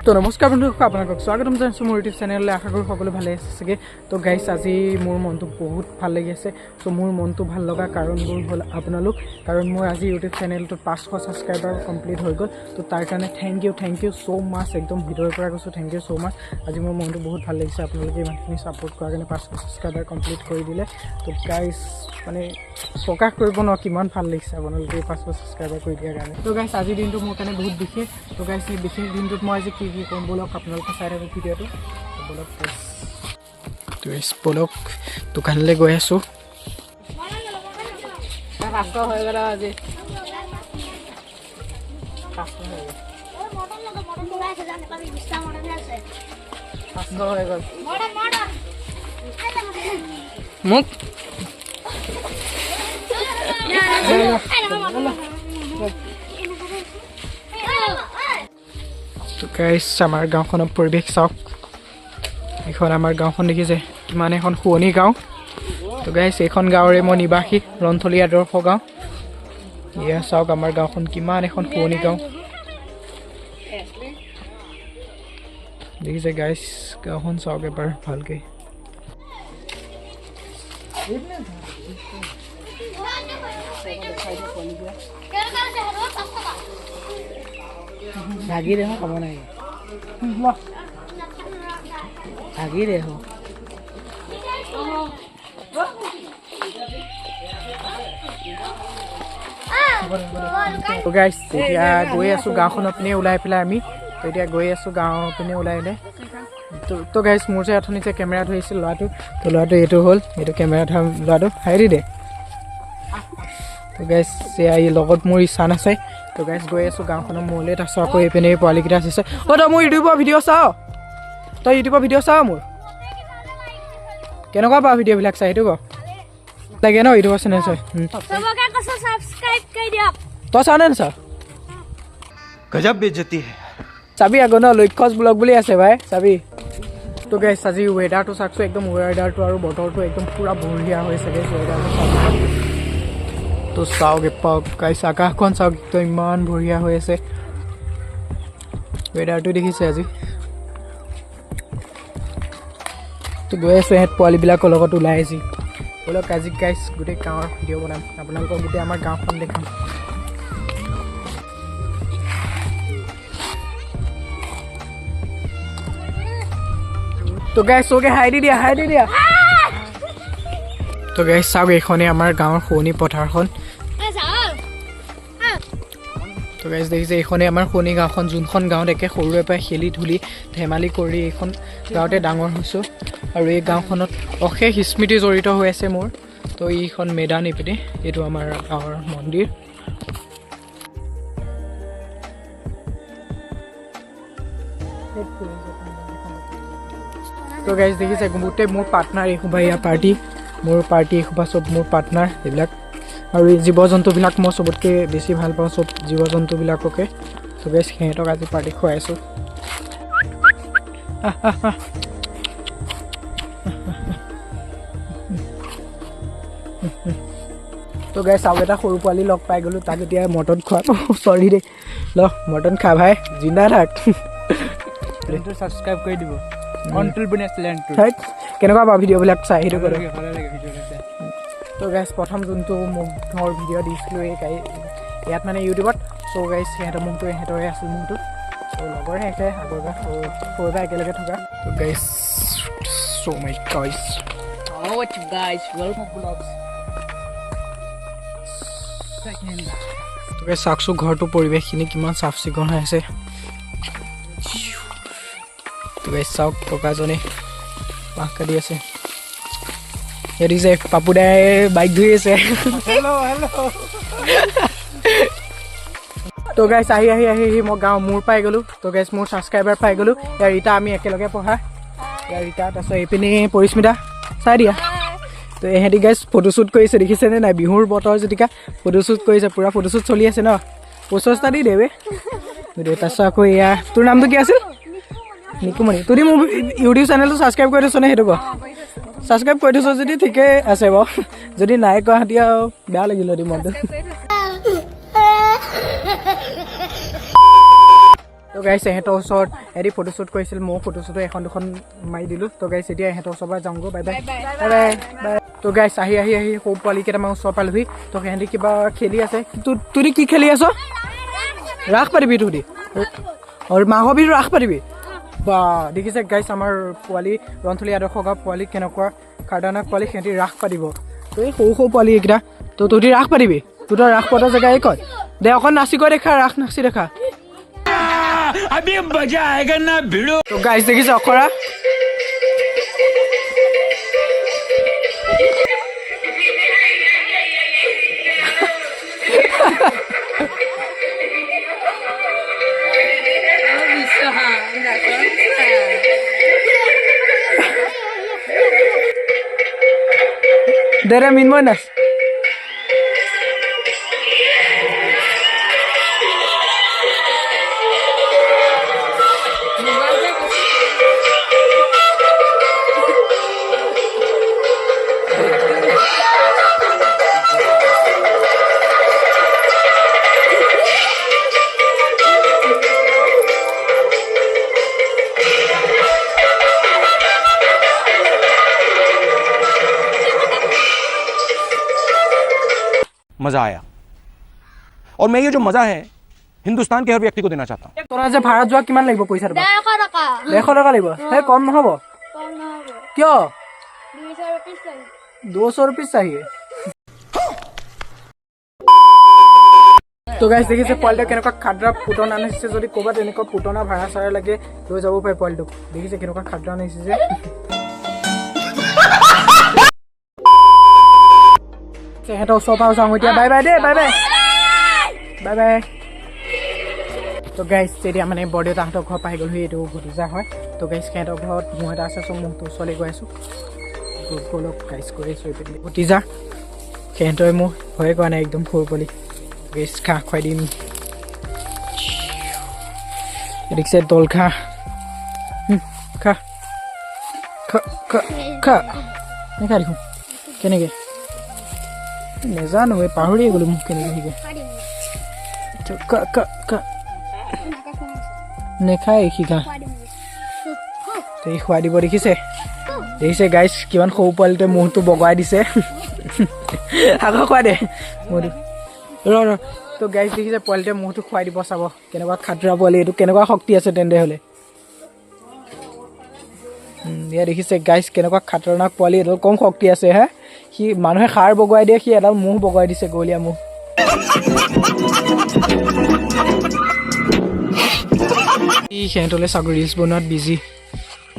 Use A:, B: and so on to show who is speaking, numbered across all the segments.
A: তো নমস্কাৰ বন্ধুসকল, আপোনালোকক স্বাগতম জনাইছোঁ মোৰ ইউটিউব চেনেললৈ। আশা কৰোঁ সকলো ভালে আছে চাগে। তো গাইছ, আজি মোৰ মনটো বহুত ভাল লাগি আছে। চ' মোৰ মনটো ভাল লগা কাৰণবোৰ হ'ল আপোনালোক, কাৰণ মোৰ আজি ইউটিউব চেনেলটোত 500 ছাবস্ক্ৰাইবাৰ কমপ্লিট হৈ গ'ল। তো তাৰ কাৰণে thank you, thank you so much. একদম হৃদয়ৰ পৰা কৈছোঁ, thank you so মাছ। আজি মোৰ মনটো বহুত ভাল লাগিছে, আপোনালোকে ইমানখিনি ছাপোৰ্ট কৰাৰ কাৰণে, 500 ছাবস্ক্ৰাইবাৰ কমপ্লিট কৰি দিলে। তো গাইছ, মানে প্ৰকাশ কৰিব নোৱাৰোঁ কিমান ভাল লাগিছে আপোনালোকে এই 500 ছাবস্ক্ৰাইবাৰ কৰি দিয়াৰ কাৰণে। তো গাইছ, আজিৰ দিনটো মোৰ কাৰণে বহুত বিশেষ। তো গাইছ, এই বিশেষ দিনটোত মই আজি কি কি কৰিম, ব'লক আপোনালোকে চাই থাকক ভিডিঅ'টো। তো ব'লক গাইছ। তো গাইছ, ব'লক, দোকানলৈ গৈ আছোঁ।
B: 500 হৈ গ'ল আজি।
A: 500 হৈ গ'ল।
C: মটন লগত মটন ওলাই আছে, জান নাপাবি, 20টা মটনহে আছে।
B: 500 হৈ গ'ল।
C: Mutton, mutton.
B: মোক
A: তো গাইছ, আমাৰ গাঁওখনৰ পৰিৱেশ চাওক। এইখন আমাৰ গাঁওখন দেখিছে, কিমান এখন শুৱনি গাঁও। তো গাইছ, এইখন গাঁৱৰে মই নিবাসী, ৰণথলী আদৰ্শ গাঁও। এয়া চাওক, আমাৰ গাঁওখন কিমান এখন শুৱনি গাঁও দেখিছে। গাইছ, গাঁওখন চাওক এবাৰ ভালকৈ।
B: ভাগি দে, খাব নাই, ভাগি দে।
A: তো গাইছ, এতিয়া গৈ আছোঁ গাঁওখনৰ পিনে ওলাই পেলাই আমি। তো এতিয়া গৈ আছোঁ গাঁৱৰ পিনে ওলাই ওলাই। তো গাইছ, মোৰ যে অথনি যে কেমেৰা ধৰিছিল ল'ৰাটো, তো ল'ৰাটো এইটো হ'ল, এইটো কেমেৰা ধৰা ল'ৰাটো, হাই দে। তো গাইছ, এয়া এই লগত মোৰ ইছান আছে। তো গাইছ, গৈ আছোঁ গাঁওখনৰ মূৰলৈ। তাৰপিছত আকৌ এইপিনে এই পোৱালিকেইটা আছে। অ' তই মোৰ ইউটিউবৰ ভিডিঅ' চাৱ? তই ইউটিউবৰ ভিডিঅ' চাৱ মোৰ? কেনেকুৱা পাৱ ভিডিঅ'বিলাক চাই, সেইটো ক। লাগে ন ইউটিউবৰ চেনেল চাই?
C: চবকে কৈছো, ছাবস্ক্ৰাইব কৰি দিয়ক।
A: তই চাৱ নে নাচাৱ?
D: गजब बेइज्जती है।
A: চাবি আকৌ ন, লক্ষ্যজ ব্লগ বুলি আছে ভাই, চাবি। তো গাইছ, আজি ৱেডাৰটো চাওকচোন, একদম ৱেডাৰটো আৰু বতৰটো একদম পূৰা বঢ়িয়া হৈছে গাইছ, ৱেডাৰটো চাওক। তো চাওক এপাক গাইছ, আকাশখন চাওক, একদম ইমান বঢ়িয়া হৈ আছে। ৱেডাৰটো দেখিছে আজি। তো গৈ আছোঁ ইহঁত পোৱালিবিলাকৰ লগত ওলাই আজি। ব'লক আজি গাইছ, গোটেই গাঁৱৰ ভিডিঅ' বনাম, আপোনালোকক গোটেই আমাৰ গাঁওখন দেখাম। তো গাইছ, চৌকে হাই দি দিয়া, হাই দি দিয়া। তো গাইছ চাওক, এইখনেই আমাৰ গাঁৱৰ শুৱনি পথাৰখন। তো গাইছ দেখিছে, এইখনেই আমাৰ শুৱনি গাঁওখন, যোনখন গাঁৱত একে সৰুৰে পৰাই খেলি ধূলি ধেমালি কৰি এইখন গাঁৱতে ডাঙৰ হৈছোঁ। আৰু এই গাঁওখনত অশেষ স্মৃতি জড়িত হৈ আছে মোৰ। তো এইখন মেদান, এইপিনে এইটো আমাৰ গাঁৱৰ মন্দিৰ। তো গাইছ দেখিছে, গোটেই মোৰ পাৰ্টনাৰ এইসোপা, ইয়াৰ পাৰ্টি, মোৰ পাৰ্টি এইসোপা চব মোৰ পাৰ্টনাৰ এইবিলাক। আৰু এই জীৱ জন্তুবিলাক মই চবতকৈ বেছি ভাল পাওঁ, চব জীৱ জন্তুবিলাককে। তো গাইছ, সিহঁতক আজি পাৰ্টি খুৱাই আছোঁ। তো গাইছ, আৰু এটা সৰু পোৱালি লগ পাই গ'লোঁ, তাক এতিয়া মটন খোৱা, চৰি দেই, ল মটন খা ভাই, জিন্দা থাক।
B: ছাবস্ক্ৰাইব কৰি দিব অন্তুল বনাই চেনেলটো।
A: ঠাইত কেনেকুৱা পাওঁ ভিডিঅ'বিলাক চাই সেইটো কৰে।
B: ভালে লাগে ভিডিঅ' চাই।
A: তো গাইছ, প্ৰথম যোনটো মুগ্ধৰ ভিডিঅ' দিছিলোঁ এই গাড়ী ইয়াত মানে ইউটিউবত, চ' গাইছ সিহঁতৰ মুখটো ইহঁতৰে আছিল মুখটো। চ' লগৰে একে আগৰ পৰা সৰুৰ পৰা একেলগে থকা। তো গাইছ, চ' মাই গাইছ।
B: Guys, welcome blogs.
A: তো গাইছ চাওকচোন, ঘৰটোৰ পৰিৱেশখিনি কিমান চাফ চিকুণ হৈ আছে। তো গাইছ চাওক, ককাজনে বাঁহ কাটি আছে। ইয়াত দেখিছে পাপু দাই বাইক ধুই আছে।
B: Hello hello.
A: তো গাইছ আহি আহি আহি আহি মই গাঁও মোৰ পাই গ'লোঁ। তো গাইছ মোৰ ছাবস্ক্ৰাইবাৰ পাই গ'লোঁ। ইয়াৰ ৰীতা, আমি একেলগে পঢ়া, ইয়াৰ ৰীতা। তাৰপিছত এইপিনে পৰিস্মিতা, চাই দিয়া। তো ইহঁতি গাইছ ফটোশ্বুট কৰিছে, দেখিছেনে নাই? বিহুৰ বতৰ যেতিয়া ফটোশ্বুট কৰিছে, পূৰা ফটোশ্বুট চলি আছে ন। 25টা দি দেবে। তাৰপিছত আকৌ এয়া তোৰ নামটো কি আছিল? নিকুমণি। তুই মোৰ ইউটিউব চেনেলটো ছাবস্ক্ৰাইব কৰি থৈছ নে সেইটো ক? ছাবস্ক্ৰাইব কৰি থৈছ যদি ঠিকেই আছে বাৰু, যদি নাই কৰা তেতিয়া বেয়া লাগিল মনটো। তো তো গাইছ ইহঁতৰ ওচৰত এদি ফটোশ্বুট কৰিছিল, ময়ো ফটোশ্বুটো এখন দুখন মাৰি দিলোঁ। তো গাইছ এতিয়া ইহঁতৰ ওচৰৰ পৰা যাওঁগৈ, বাই বাই বাই বাই। তো গাইছ আহি আহি আহি সৰু পোৱালি কেইটামান ওচৰ পালোহি। তো সিহঁতি কিবা খেলি আছে। তুই কি খেলি আছ? ৰাস পাতিবি তহঁতি? আৰু মাঘৰ বিহু ৰাস পাতিবি? বা দেখিছে গাইছ আমাৰ পোৱালি ৰণথলী আদৰ্শ গাঁৱৰ পোৱালি কেনেকুৱা খাৰদানাক পোৱালি, সিহঁতি ৰাস পাতিব। তো এই সৰু সৰু পোৱালি এইকেইটা। তো তহঁতি ৰাস পাতিবি? তোৰ ৰাস পতা জেগা এই কয় দে, অকণ নাচি কৈ দেখা, ৰাস নাচি দেখা। তো গাইছ দেখিছে অখৰা। দে ৰে মিনময় নাচ।
D: मज़ा आया और मैं ये जो मज़ा है हिंदुस्तान के हर व्यक्ति को देना चाहता हूँ।
A: তোৰা যে ভাড়া যোৱা কিমান লাগিব পইচা?
C: 150 টকা।
A: 150 টকা লাগিব? সেই কম নহ'ব?
C: কম নহ'ব।
A: কিয়?
C: 200 ৰুপিজ লাগিব।
A: 200 ৰুপিজ চাহিয়ে। তো গাইছ দেখিছে পোৱালিটো কেনেকুৱা খাদ্ৰা পুতনা আনিছে। যদি ক'ৰবাত এনেকুৱা পুতনা ভাড়া চাড়া লাগে লৈ যাব পাৰে পোৱালিটোক। দেখিছে কেনেকুৱা খাদ্ৰা আনিছে যে। সিহঁতৰ ওচৰৰ পৰা যাওঁ এতিয়া, বাই বাই দেই, বাই বাই বাই বাই। তো গাইছ এতিয়া মানে বৰদেউতাহঁতৰ ঘৰ পাই গ'লোহি, এইটো ভতিজা হয়। তো গাইছ সিহঁতৰ ঘৰত ম'হ এটা আছে, চ' ম'হটোৰ ওচৰলৈ গৈ আছোঁ। গ'লক গাইছ গৈ আছোঁ এইপিনে ভতিজা, সিহঁতৰে মোক ভয়ে কৰা নাই, একদম সৰু পোৱালি। গাইছ ঘাঁহ খুৱাই দিম, দেখিছে দল ঘাঁহ, খা খা খা খা, নেখা দেখোন কেনেকৈ নেজানো, এই পাহৰিয়ে গ'লো মোক কেনেকৈ শিকে। নেখায় সি ঘাঁহ, সি খুৱাই দিব। দেখিছে দেখিছে গাইছ কিমান সৰু পোৱালিটোৱে ম'হটো বগাই দিছে। আকৌ খুৱাই দে ম'হটো, ৰ ৰ। তো গাইছ দেখিছে পোৱালিটোৱে ম'হটো খুৱাই দিব, চাব কেনেকুৱা খাতৰা পোৱালি এইটো, কেনেকুৱা শক্তি আছে তেন্তে হ'লে। এয়া দেখিছে গাইছ কেনেকুৱা খাতৰনাক পোৱালি, এডাল কম শক্তি আছে হে। সি মানুহে সাৰ বগুৱাই দিয়ে, সি এডাল ম'হ বগুৱাই দিছে, গলীয়া ম'হ। সিহঁতলৈ চাগৈ ৰিলচ বনোৱাত বিজি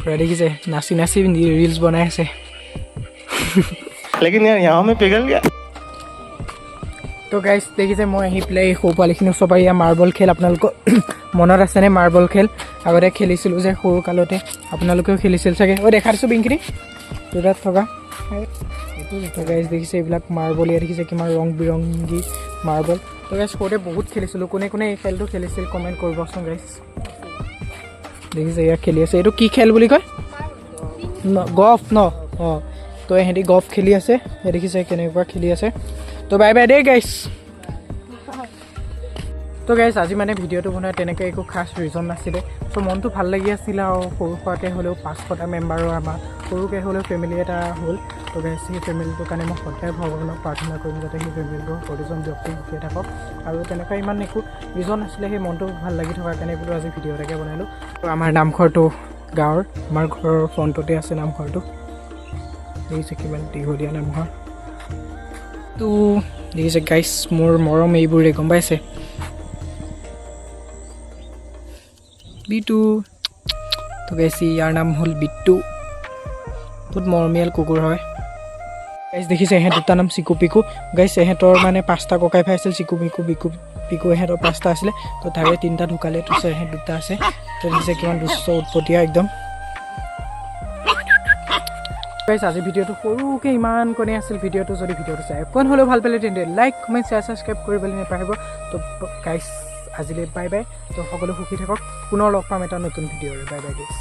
A: পুৰা, দেখিছে নাচি নাচি ৰিলচ বনাই আছে।
D: लेकिन यार यहाँ में पिघल गया।
A: তো গাইছ দেখিছে মই আহি পেলাই এই সৰু পোৱালিখিনি ওচৰৰ পৰা ইয়াৰ মাৰ্বল খেল, আপোনালোকৰ মনত আছেনে মাৰ্বল খেল? আগতে খেলিছিলোঁ যে সৰুকালতে, আপোনালোকেও খেলিছিল চাগে। অ' দেখা দিছোঁ বিংখিনি দুটাত থকা এইটো। গাইছ দেখিছে এইবিলাক মাৰ্বল, ইয়াত দেখিছে কিমান ৰং বিৰংগী মাৰ্বল। তো গাইছ সৰুতে বহুত খেলিছিলোঁ, কোনে কোনে এই খেলটো খেলিছিল কমেণ্ট কৰিবচোন গাইছ। দেখিছে ইয়াত খেলি আছে, এইটো কি খেল বুলি কয়? গল্ফ ন? অঁ, তো ইহঁতি গল্ফ খেলি আছে, দেখিছে কেনেকুৱা খেলি আছে। তো বাই বাই দেই গাইছ। তো গাইছ আজি মানে ভিডিঅ'টো বনোৱা তেনেকৈ একো খাচ ৰিজন নাছিলে, চ' মনটো ভাল লাগি আছিলে আৰু সৰু সুৰাকৈ হ'লেও 500টা মেম্বাৰৰ আমাৰ সৰুকৈ হ'লেও ফেমিলি এটা হ'ল। তো গাইছ সেই ফেমিলিটোৰ কাৰণে মই সদায় ভগৱানক প্ৰাৰ্থনা কৰিম যাতে সেই ফেমিলিটোৰ প্ৰতিজন ব্যক্তি সুখী থাকক। আৰু তেনেকুৱা ইমান একো ৰিজন নাছিলে, সেই মনটো ভাল লাগি থকাৰ কাৰণে বোলো আজি ভিডিঅ' এটাকে বনালোঁ। তো আমাৰ নামঘৰটো গাঁৱৰ আমাৰ ঘৰৰ ফ্ৰণ্টতে আছে নামঘৰটো, দেখিছে কিমান দীঘলীয়া নামঘৰ। তো দেখিছে গাইছ মোৰ মৰম এইবোৰে, গম পাইছে। বিটু, তো গাইছ ইয়াৰ নাম হ'ল বিট্টু, বহুত মৰমীয়াল কুকুৰ হয়। গাইছ দেখিছে ইহঁত দুটা নাম চিকু পিকু। গাইছ ইহঁতৰ মানে 5টা ককাই ভাই আছিল, চিকু পিকু বিকু পিকু, ইহঁতৰ 5টা আছিলে। তো তাৰে 3টা ঢুকালে, তো ইহঁত দুটা আছে। তো দেখিছে কিমান দুষ্ট উৎপতীয়া একদম। গাইছ আজি ভিডিঅ'টো সৰুকৈ ইমান কণেই আছিল ভিডিঅ'টো, যদি ভিডিঅ'টো চাই অকণ হ'লেও ভাল পালে তেন্তে লাইক কমেণ্ট শ্বেয়াৰ ছাবস্ক্ৰাইব কৰিবলৈ নাপাহৰিব। তো গাইছ আজিলৈ বাই বাই। তো সকলো সুখী থাকক, পুনৰ লগ পাম এটা নতুন ভিডিঅ'ৰে। Bye bye guys.